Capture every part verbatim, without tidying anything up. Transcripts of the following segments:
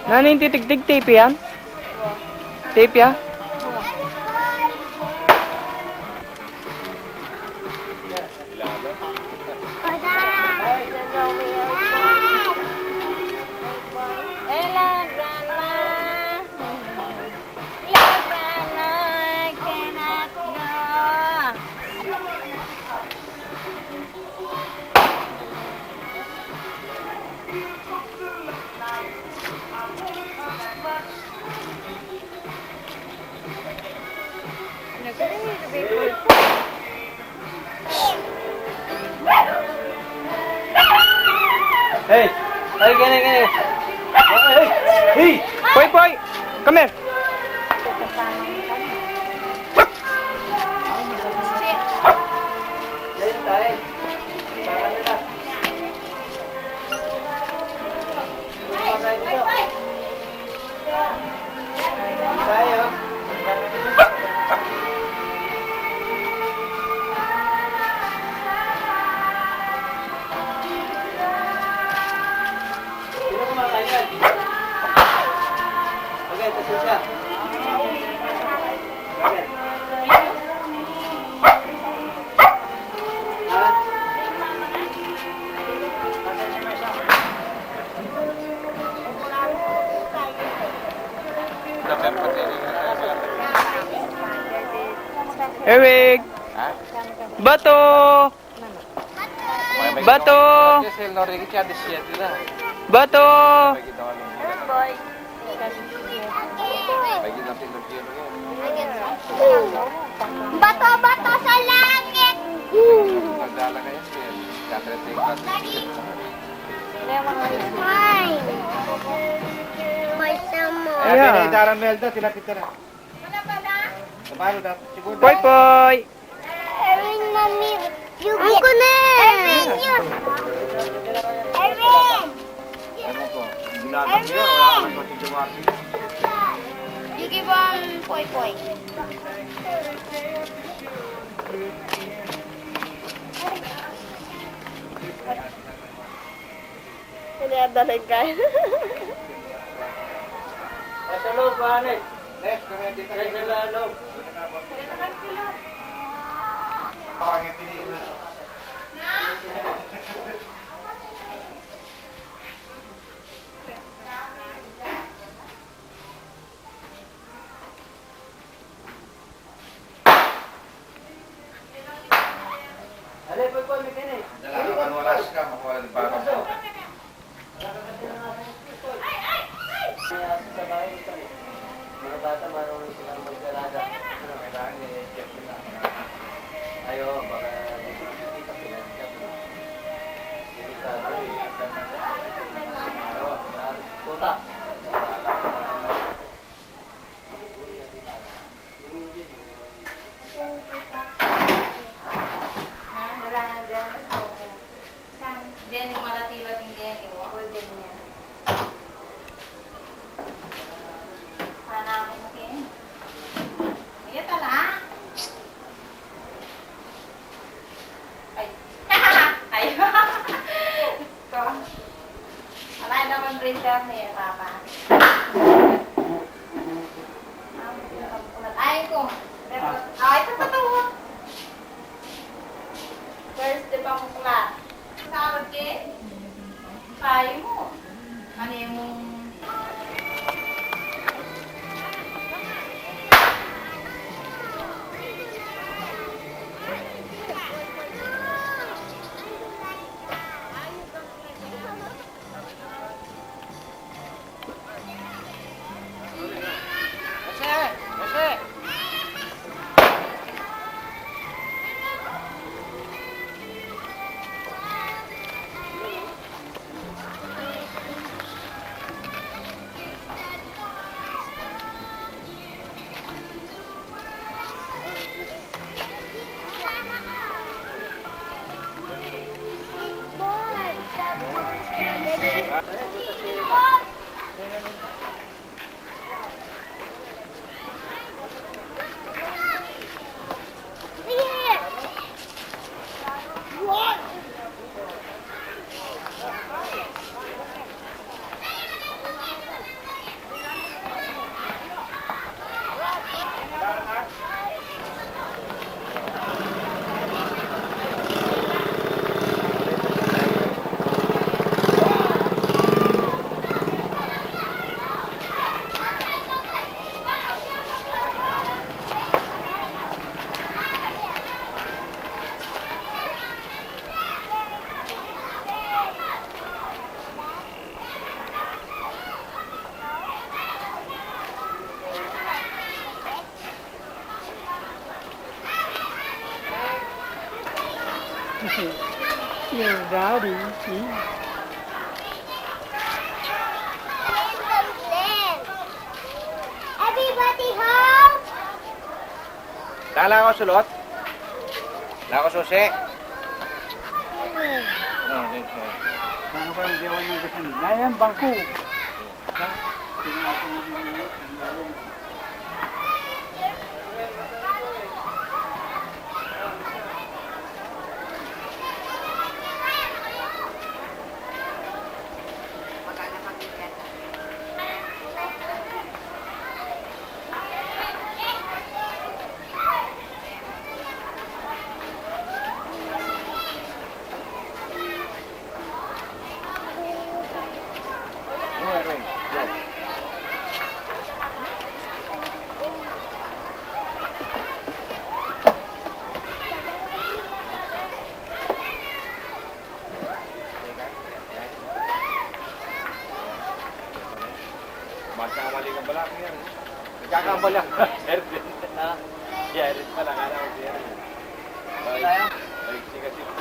Nani yung titigtig? Tape yan? Tape ya? Hello, Grandma. Hello, Grandma. I cannot go. Hey! Hey, gani, gani! Hey! Hey! Poy, Poy! Come here! Sino kumakain yan? Okay, ito siya. Okay. Ha? Eric! Ha? Bato! Bato! Bato! Bato, bato sa langit! Ay! May sama. Ayan, yeah. Dara Melda, tinapit ka na. Siguro. Poy, Poy! Erwin, Mami, you get Erwin, you. Erwin! Erwin! You give, um, Poy Poy. Ini ada lagi, guys. Nasa loob, Alex. Next, kami dito. Next, nasa loob. Dala ka, manuwalas ka, makuha ng bata. Mga bata, marunong silang magdalaga. Ano, kailangan i-check nila. Ayo, baka di ko nakikita, pinagkat. Delikado eh. Ayo, puta. Your daddy, see? Everybody home? Tala ko sulot. Tala ko susi. No, dito. Ano ba yung gawa ng gasan? Ayan, bangko. Magkamali ka pala, Kuya. Nagkakamali ako. Erwin. Ha? Si Erwin pala, akala ko si Erwin. Ay, ay, siga, siga.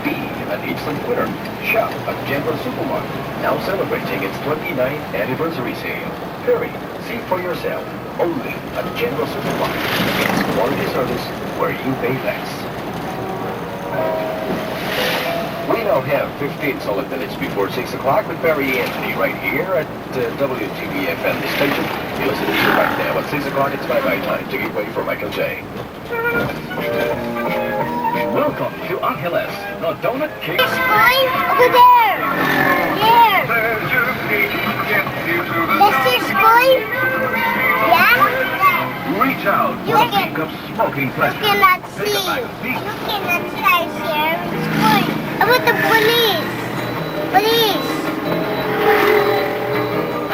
Be an instant winner. Shop at General Supermart, now celebrating its twenty-ninth anniversary sale. Hurry, see for yourself. Only at General Supermarket. It's quality service where you pay less. We now have fifteen solid minutes before six o'clock with Perry Anthony right here at uh, W T B F M station. You listen to right now at six o'clock. It's bye-bye time to give way for Michael J. Welcome to Angeles, the Donut King. There's koi over there. There. There's your koi. Yeah. Reach out for a pick of smoking pleasure. You cannot see. Take a bite of peace. You cannot see here. It's koi. About the police. Police.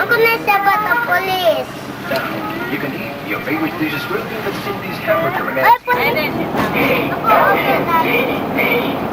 Ako na sa about the police. Now, you can eat your favorite dishes with the Cindy's hamburger. Ay, pwede. Hey, hey, hey, hey.